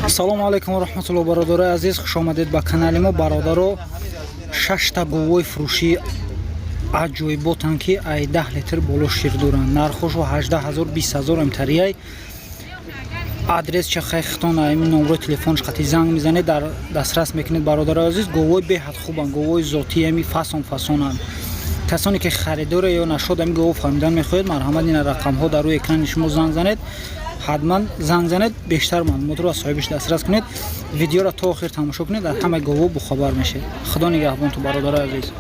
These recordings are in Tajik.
Ассалому алайкум ва раҳматуллоҳ, бародарои азиз, хуш омадед ба канали мо. Бародаро, шашта говои фурӯшии аҷоиботанд, ки ай 10 литр боло шир доранд. Нархошо 18 ҳазор, 20 ҳазор амтарияй. Адрес чахай хитон, ами номрои телефонш қати занг мезанед, дар дастрас мекунед. Бародарои азиз, говои беҳад хубанд, говои зотии ами фасон фасонанд. Касоне ки харидоре ё нашод ами гово фаҳмидан мехоҳед, марҳамат, ина рақамҳо дар рӯи экрани шумо, занг занед, ҳатман занг занед, бештар маълумотро аз соҳибиш дастрас кунед. Видеоро то охир тамошо кунед, дар ҳамаи гово бохабар мешед. Худо нигаҳбонту, бародарои азиз.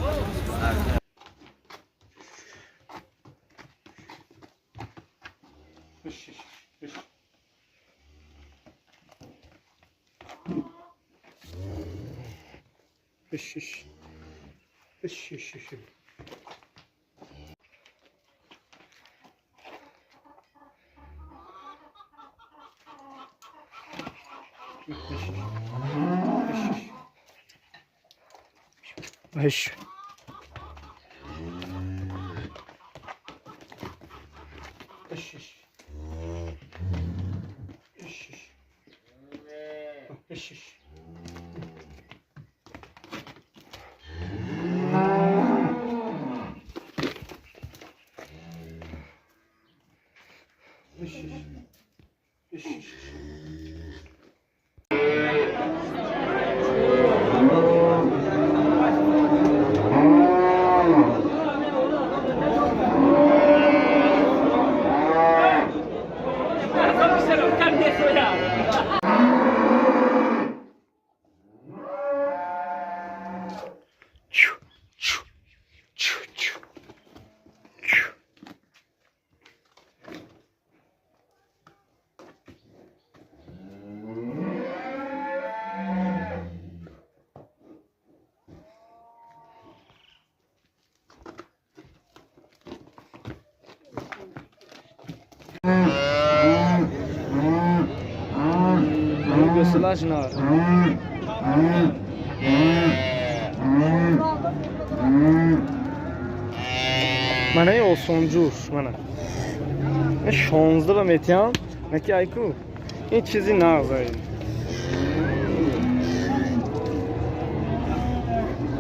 Eş. Чу, чу, чу, чу, чу. Мана ин осонҷӯш, мана ин 16 ба метиҳам, наки айку ин чизи нағз ай,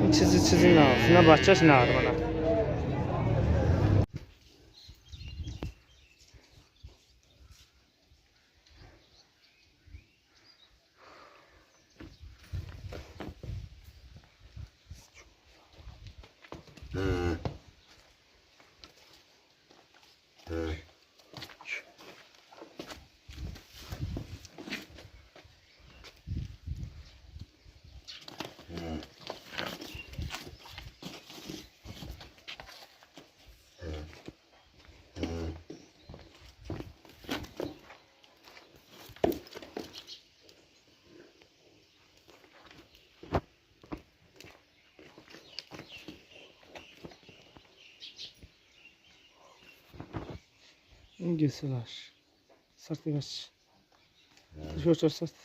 ин чизи нағз, ина бачаш нар, мана. Ин гесилаш сарти бач, сарти.